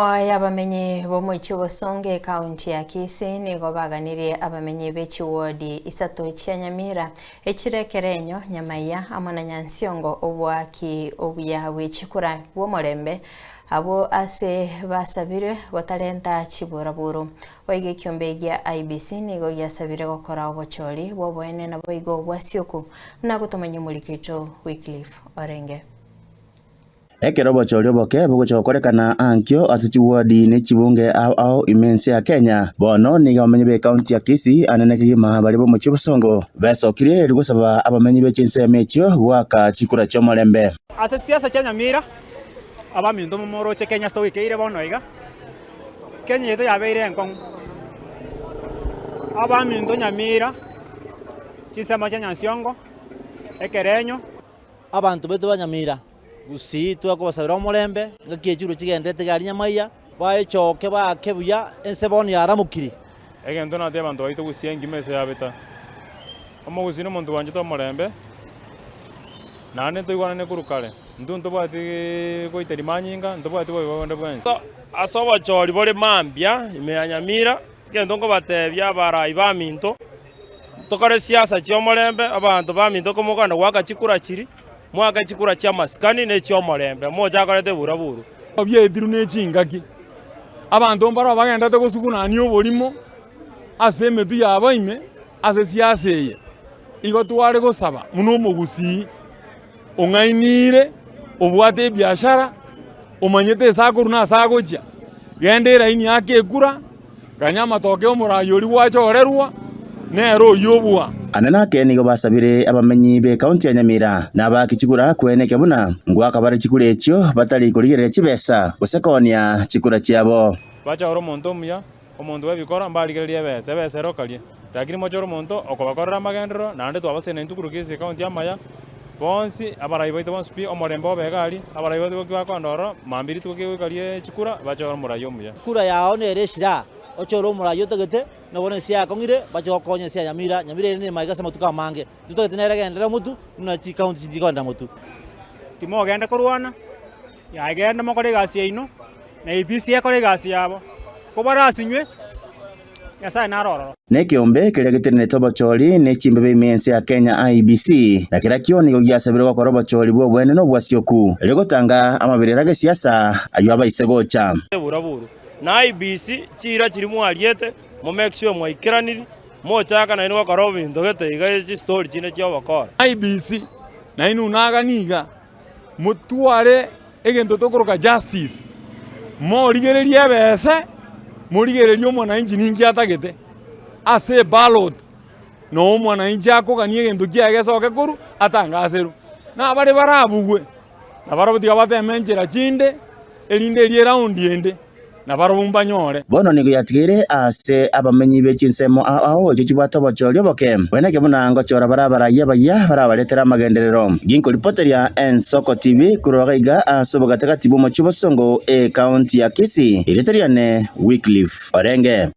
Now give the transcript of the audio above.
Y'abamenyi b'omochie o Bosongo ekaunti ya Kisii nigo baganirie abamenyi be chiwodi isato chia Nyamira echire Kerenyo, Nyamaiya amo na Nyansiongo oboaki obuya bwe chikura bw'omorembe abwo ase basabirwe gotarenta chiburaburu. Boigo ekiombe gia IEBC nigo giasabire gokora obochori bw'oboene naboigo bwasioku buna gotomanya omoriki oito Wycliffe Orenge. Ekero obochori oboke bogocha gokorekana ankio ase chiwadi ne chibunge ao ao ime ense ya Kenya, bono nigo abamenyi b'ecounty ya Kisii anene kegima baria b'omochie Bosongo besokirie erio gosaba abamenyi be chinsemo echio goaka chikura chi'omorembe. Ase siasa chia Nyamira, abaminto momoroche Kenya ase toikeire bono iga, Kenya yaito yabeire enkong'u. Abaminto Nyamira, chinsemo chia Nyansiongo, Ekerenyo. Abanto baito ba Nyamira, Gusii twakobasabera omorembe, ngaki echiro chigenderete iga aria nyamaiya, baechoke baake buya, ense bono yaramokire. Egento natebie abanto baito gusii engima ase yabeta, omogusii nomonto bwanchete omorembe, naende ntoigwanane korwa kare, intwe ntobwati goiteria manyinga, ntobwati bobe bonde bwensi. Ase obochori bore mambia ime ya Nyamira, egento nkobatebia abarai baminto, tokore siasa chi'omorembe, abanto baminto komokogenda goaka chikura chiria, Moake chikura chi'amasikani na echi'omorembe, mochakorete buraburu. Biaetirwe ne chingaki, abanto mbarabwo bagenderete gosugunania oborimo ase emetwe yabo ime ase siasa eye. Igo tware gosaba buna omogusii ong'ainiire, obwate ebiashara, omanyete ase akorwa na ase agochia, genda eraini ake ekura. Ganya amatoke 'omoraai oria gwachorerwa, nere oyio obua. Anene ake nigo basabire abamenyi b'ekaunti ya Nyamira na abaaki chikura kweneke buna ngoaka bare chikura echio batari korigereria chibesa gose koonia chikura chiabo. Bachore omonto omuya, omonto bw'ebikoro, mbarigererie ebesa, ebesa ere okaria. Lakini mochore omonto okobakorera amagenderero, naende twabasene intwe korwa Kisii County amaya, bonsi, abarai baito bonsi pi, omorembe obe iga aria, abarai baito gokia bakoenda ororo, mambia rituko kegoika rie chikura, bachore omorai omuya. Kura yao nere esira, ochore omorai otagete, na bono ense yakong'ire, bache gokonya ense ya Nyamira. Nyamira ere nemaiga ase amatuko amange. Ntotagete nere egenderere motu, buna chikaunti chinde chikogenderera motu. Timogenda korwana, yaya genda mokore egasi yaino, na IEBC ekore egasi yabo, kobarasinywe. Nyasae naro ororo. Na ekeombe keria getenenete obochori ne chimbebe ime y'ense ya Kenya, IEBC, na kerakio nigo giasabire gokora obochori bw'oboene na obwasioku, erio gotanga amaberero ag'esiasa ayio abaise gocha. Buraburu na IEBC chiira chiria mwariete mo make sure mwaikeraniri mochaka nainwe gokora ebinto gete iga chistori chinde chi'obokora. IEBC nainwe naga niga motware egento tokoroka justice, morigererie ebese, morigererie omwananchi ninki atagete ase eballot, na omwananchi akogania egento kiaye gesoke korwa atangaserwe. Nabare barabugwe, nabarabwo tiga bateme enchera chinde, erinde erio eraundi ende. na barabwo mbanyore. Bono nigo yatigaire aase abamenyi be chinsemo ao ao echio chibwate obochori oboke, bweneke buna ngochora bare abarai abayia barabaretere amagenderero. Ginkoripoteria Ensoko TV korwa gaiga ase obogatagati bw'omochie o Bosongo, ecounty ya Kisii, erieta riane Wycliffe Orenge.